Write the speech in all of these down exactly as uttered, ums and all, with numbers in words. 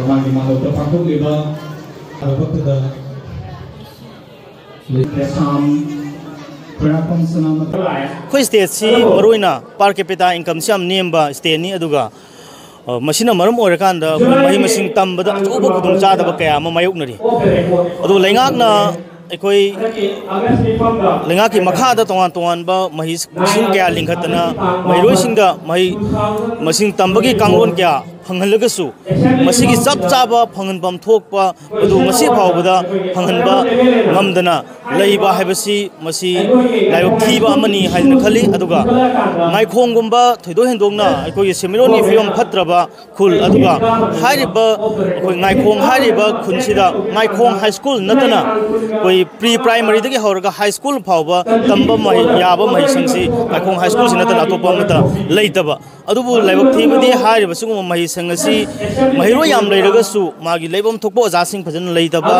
ꯃꯥꯒꯤ ꯃꯥꯂꯣꯝꯗ ꯄꯥꯡꯊꯣꯛꯂꯤꯕ ꯊꯕꯛꯇꯨꯗ ꯂꯩꯁꯥꯝ ꯈꯣꯏꯔꯥꯛꯄꯝ ꯁꯅꯥꯃꯇ ꯑꯩꯈꯣꯏ ꯁ꯭ꯇꯦꯠꯁꯤ ꯃꯔꯨꯑꯣꯏꯅ per capita incomeꯁꯤ ꯌꯥꯝ ꯅꯦꯝꯕ ꯁ꯭ꯇꯦꯠꯅꯤ꯫ ꯑꯗꯨꯒ, ꯑ, ꯃꯁꯤꯅ ꯃꯔꯝ ꯑꯣꯏꯔꯀꯥꯟꯗ ꯑꯩꯈꯣꯏ ꯃꯍꯩ ꯃꯁꯤꯡ ꯇꯝꯕꯗ ꯑꯆꯧꯕ ꯈꯨꯗꯣꯡꯆꯥꯗꯕ ꯀꯌꯥ ꯑꯃ ꯃꯥꯌꯣꯛꯅꯔꯤ꯫ ꯑꯗꯨ ꯂꯩꯉꯥꯛꯅ ꯑꯩꯈꯣꯏ ꯂꯩꯉꯥꯛꯀꯤ ꯃꯈꯥꯗ ꯇꯣꯉꯥꯟ ꯇꯣꯉꯥꯟꯕ ꯃꯍꯩꯁꯪ ꯀꯌꯥ ꯂꯤꯡꯈꯠꯇꯅ ꯃꯍꯩꯔꯣꯏꯁꯤꯡꯗ ꯃꯍꯩ ꯃꯁꯤꯡ ꯇꯝꯕꯒꯤ ꯀꯥꯡꯂꯣꯟ ꯀꯌꯥ ꯐꯪꯍꯜꯂꯒꯁꯨ, ꯃꯁꯤꯒꯤ ꯆꯞ ꯆꯥꯕ ꯐꯪꯍꯟꯐꯝ ꯊꯣꯛꯄ ꯑꯗꯨ ꯉꯁꯤ ꯐꯥꯎꯕꯗ ꯐꯪꯍꯟꯕ ꯉꯝꯗꯅ ꯂꯩꯕ ꯍꯥꯏꯕꯁꯤ, ꯃꯁꯤ ꯂꯥꯏꯕꯛ ꯊꯤꯕ ꯑꯃꯅꯤ ꯍꯥꯏꯗꯅ ꯈꯜꯂꯤ꯫ ꯑꯗꯨꯒ ꯉꯥꯏꯈꯣꯡꯒꯨꯝꯕ ꯊꯣꯏꯗꯣꯛ ꯍꯦꯟꯗꯣꯛꯅ ꯑꯩꯈꯣꯏꯒꯤ ꯁꯦꯟꯃꯤꯠꯂꯣꯟꯒꯤ ꯐꯤꯕꯝ ꯐꯠꯇ꯭ꯔꯕ ꯈꯨꯜ, ꯑꯗꯨꯒ ꯍꯥꯏꯔꯤꯕ ꯑꯩꯈꯣꯏ ꯉꯥꯏꯈꯣꯡ ꯍꯥꯏꯔꯤꯕ ꯈꯨꯜꯁꯤꯗ ꯉꯥꯏꯈꯣꯡ ꯍꯥꯏ ꯁ꯭ꯀꯨꯜ ꯅꯠꯇꯅ ꯑꯩꯈꯣꯏ ꯄ꯭ꯔꯤ ꯄ꯭ꯔꯥꯏꯃꯔꯤꯗꯒꯤ ꯍꯧꯔꯒ ꯍꯥꯏ ꯁ꯭ꯀꯨꯜ ꯐꯥꯎꯕ ꯇꯝꯕ ꯃꯍꯩ ꯌꯥꯕ ꯃꯍꯩꯁꯪꯁꯤ ꯉꯥꯏꯈꯣꯡ ꯍꯥꯏ ꯁ꯭ꯀꯨꯜꯁꯤ ꯅꯠꯇꯅ ꯑꯇꯣꯞꯄ ꯑꯃꯠꯇ ꯂꯩꯇꯕ꯫ ꯑꯗꯨꯕꯨ ꯂꯥꯏꯕꯛ ꯊꯤꯕꯗꯤ ꯍꯥꯏꯔꯤꯕ ꯁꯤꯒꯨꯝꯕ ꯃꯍꯩꯁꯪ ꯑꯁꯤ ꯃꯍꯩꯔꯣꯏ ꯌꯥꯝ ꯂꯩꯔꯒꯁꯨ ꯃꯥꯒꯤ ꯂꯩꯐꯝ ꯊꯣꯛꯄ ꯑꯣꯖꯥꯁꯤꯡ ꯐꯖꯅ ꯂꯩꯇꯕ,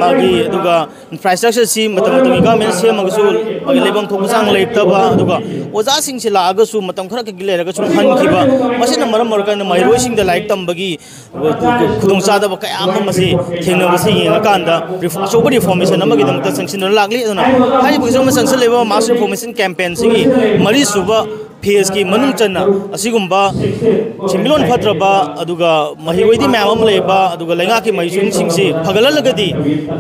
ꯃꯥꯒꯤ ꯑꯗꯨꯒ ꯏꯟꯐ꯭ꯔꯥꯁ꯭ꯇ꯭ꯔꯛꯆꯔꯁꯤ ꯃꯇꯝ ꯃꯇꯝꯒꯤ ꯒꯚꯔꯟꯃꯦꯟꯠꯅ ꯁꯦꯝꯃꯒꯁꯨ ꯃꯥꯒꯤ ꯂꯩꯐꯝ ꯊꯣꯛꯄ ꯆꯥꯡ ꯂꯩꯇꯕ, ꯑꯗꯨꯒ ꯑꯣꯖꯥꯁꯤꯡꯁꯤ ꯂꯥꯛꯑꯒꯁꯨ ꯃꯇꯝ ꯈꯔ ꯈꯛꯀꯤ ꯂꯩꯔꯒ ꯁꯨꯝ ꯍꯟꯈꯤꯕ, ꯃꯁꯤꯅ ꯃꯔꯝ ꯑꯣꯏꯔꯀꯥꯟꯗ ꯃꯍꯩꯔꯣꯏꯁꯤꯡꯗ ꯂꯥꯏꯔꯤꯛ ꯇꯝꯕꯒꯤ ꯈꯨꯗꯣꯡꯆꯥꯗꯕ ꯀꯌꯥ ꯑꯃ ꯃꯁꯤ ꯊꯦꯡꯅꯕꯁꯤ ꯌꯦꯡꯉꯀꯥꯟꯗ ꯔꯤꯐ-, ꯑꯆꯧꯕ ꯔꯤꯐꯣꯔꯃꯦꯁꯟ ꯑꯃꯒꯤꯗꯃꯛꯇ ꯆꯪꯁꯤꯟꯗꯨꯅ ꯂꯥꯛꯂꯤ꯫ ꯑꯗꯨꯅ ꯍꯥꯏꯔꯤꯕ ꯍꯧꯖꯤꯛ ꯑꯃ ꯆꯪꯁꯤꯜꯂꯤꯕ ꯃꯥꯁ ꯔꯤꯐꯣꯔꯃꯦꯁꯟ ꯀꯦꯝꯄꯦꯟꯁꯤꯒꯤ ꯃꯔꯤꯁꯨꯕ ꯐꯦꯖꯀꯤ ꯃꯅꯨꯡ ꯆꯟꯅ ꯑꯁꯤꯒꯨꯝꯕ ꯁꯦꯟꯃꯤꯠꯂꯣꯟ ꯐꯠꯇ꯭ꯔꯕ ꯑꯗꯨꯒ ꯃꯍꯩꯔꯣꯏꯗꯤ ꯃꯌꯥꯝ ꯑꯃ ꯂꯩꯕ, ꯑꯗꯨꯒ ꯂꯩꯉꯥꯛꯀꯤ ꯃꯍꯩꯁꯪꯁꯤꯡꯁꯤ ꯐꯒꯠꯍꯜꯂꯒꯗꯤ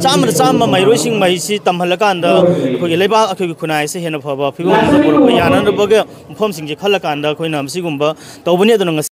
ꯆꯥꯝꯃꯗ ꯆꯥꯝꯃ ꯃꯍꯩꯔꯣꯏꯁꯤꯡ ꯃꯍꯩꯁꯤ ꯇꯝꯍꯜꯂꯀꯥꯟꯗ ꯑꯩꯈꯣꯏꯒꯤ ꯂꯩꯕꯥꯛ, ꯑꯩꯈꯣꯏꯒꯤ ꯈꯨꯟꯅꯥꯏ ꯑꯁꯤ ꯍꯦꯟꯅ ꯐꯕ ꯐꯤꯕꯝ ꯑꯃꯗ ꯄꯨꯔꯛꯄ ꯌꯥꯅꯅꯕꯒꯤ ꯃꯐꯝꯁꯤꯡꯁꯦ ꯈꯜꯂꯀꯥꯟꯗ ꯑꯩꯈꯣꯏꯅ ꯃꯁꯤꯒꯨꯝꯕ ꯇꯧꯕꯅꯤ꯫ ꯑꯗꯨꯅ ꯉꯁꯤ